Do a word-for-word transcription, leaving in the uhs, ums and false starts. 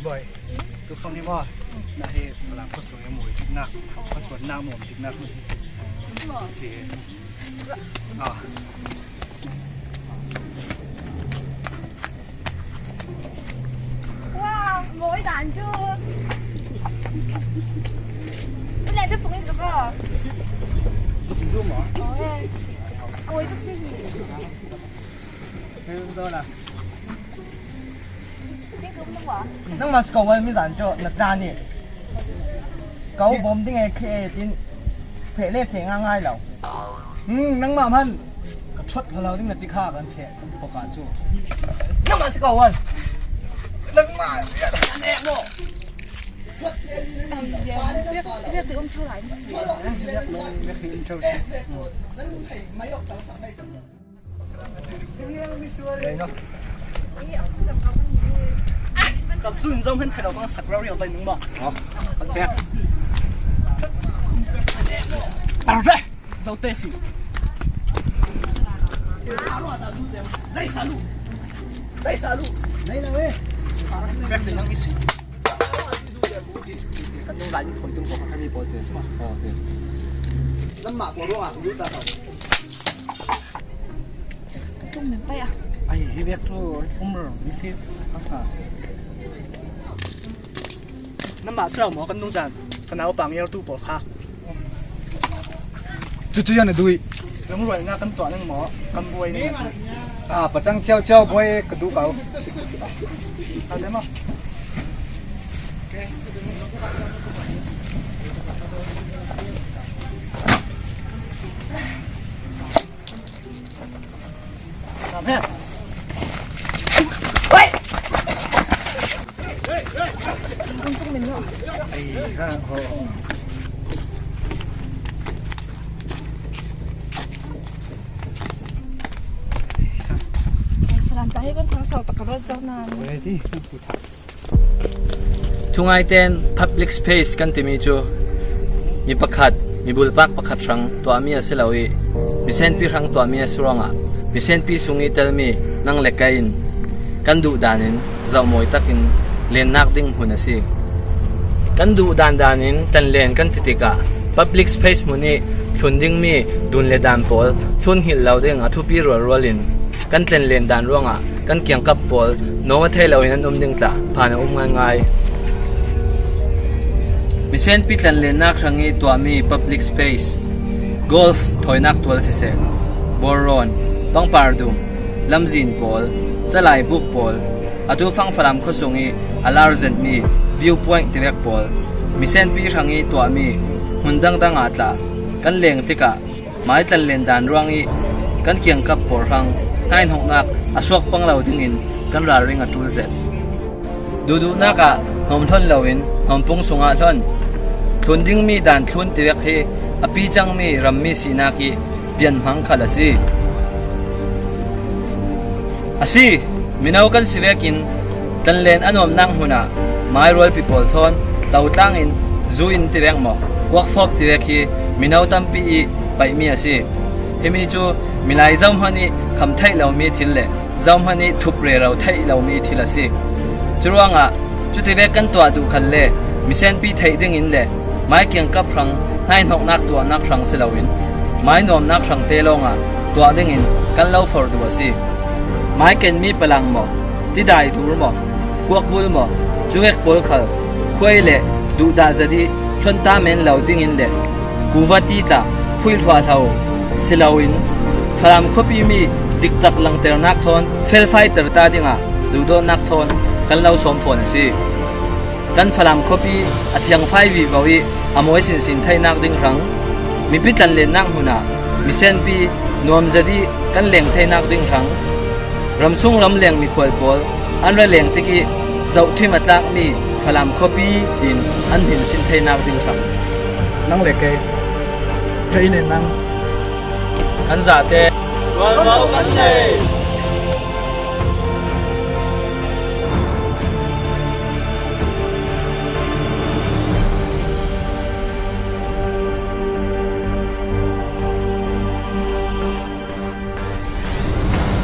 Boy, tu fang ni maw. Na hi, malam ko sung yang mui tik nak. Ko chuan nak mum tik nak. Si. Ah. Wow, mawi dan chu. Ule chu pungin zuk ro. Zuk ro maw? Oh, eh. Oi, zuk si hi. Hei, zo la. Nangmah si ko wal mi zan chu na tla ni. Ko bawm ding e khi e tin feh le feh nga ngai lo. Hmm, nangmah man ka thot hlo lo ding na ti kha kan feh pawh ka chu. Nangmah si ko wal. Nangmah ya ta ne mo. Riak ti um tho lai. Riak ti um tho si. Ka zun zo hen thei lo bang sak rau riau bai nung ba. Kan fe. Arre. Zo te si. Dai salu. Dai salu. Nei la we. Kan nung lai ni thoi tung ko kan mi po se. Oh, okay. Lam ma ko ro a, lu ta ta. Tung men pai a. Ai, hi bek chu um ro, mi si. Ha ha. Nangmah si lo maw kan nung zan, ka naupang yar tu pawl kha. Chu chu yan a dui. Ram ruai na kan tuah nang maw, kan buai ni. Ah, pachang chiau chiau buai ka du kau. Ka dai maw. Salam tahi kan thang sau tak rawt zau nan. Thungaiten public space kan timi chu mi pakhat, mi bulpak pakhat hrang tuahmi a si lo ih, mi senpi hrang tuahmi a si ruangah, mi senpi sung ih telmi nang le kei in kan duh danin zauhmawi takin lennak ding hmun a si. Kan duh dan danin tanlen kan ti tikah public space hmun ih thlun dingmi dun le dan pawl thlun hngilh lo ding a thupi rualrual in kan tlenlen dan ruangah kan kiangkap pawl nuam a thei loin an um ding tla phan a um ngaingai. Misenpi tlanlennak hrangih tuahmi public space, golf thawinak tual siseh, bawlrawn, pangpar dum, lamzin pawl, calaibuk pawl, atu fang Falam khuasung ih a lar zetmi viewpoint tivek pawl, misenpi hrangih tuahmi hmun dangdang ah tla kan leng tikah, mai tlanlen dan ruangih kan kiangkap pawl hrang hnaihnawknak a suak pang lo dingin kan ralring a ṭul zet. Duhduhnak ah hnawm hlawn loin hnawmpung sungah hlawn thlun dingmi dan thlun tivek hi a pi cangmi rammi sihnak ih pianhmang khal a si. A si, mino kan si vekin tanlen a nuamnak hmunah mairualpi pawl thawn totlangin zu in tivek maw, kuakfawp tivek hi mino tampi ih paihmi a si. Himi cu milai zohman ih kham theih lomi thil le zohman ih thup rero theih lomi thil a si. Curuangah cutivek kan tuah duh khalle misenpi theih dingin le mai kiangkap hrang hnaihnawknak tuahnak hrang si loin mai nuamnak hrangte lawngah tuah dingin kan lo for duh a si. Mai kenmi palang maw, tidai dur maw, kuakbul maw, cuvek pawl khal khuai le duhdah zat ih hlonta men lo dingin le kuva ti tla phuih hluahhlo si loin Falam khuapi mi diktak langternak thawn felfaiter ta dingah duhdawtnak thawn kan lo sawm fawn a si. Kan Falam khuapi a thiangfai vivo ih a mawi sinsin theinak ding hrang, mipi tlanlennak hmunah misenpi nuamzat ih kan leng theinak ding hrang, ramsung ramleng mikhual pawl an ra leng tikih zohṭhim a tlakmi Falam khuapi tiin an hminsin theinak ding hrang. Nang le kei, kei le nang, kan zate, tualvo kan nei.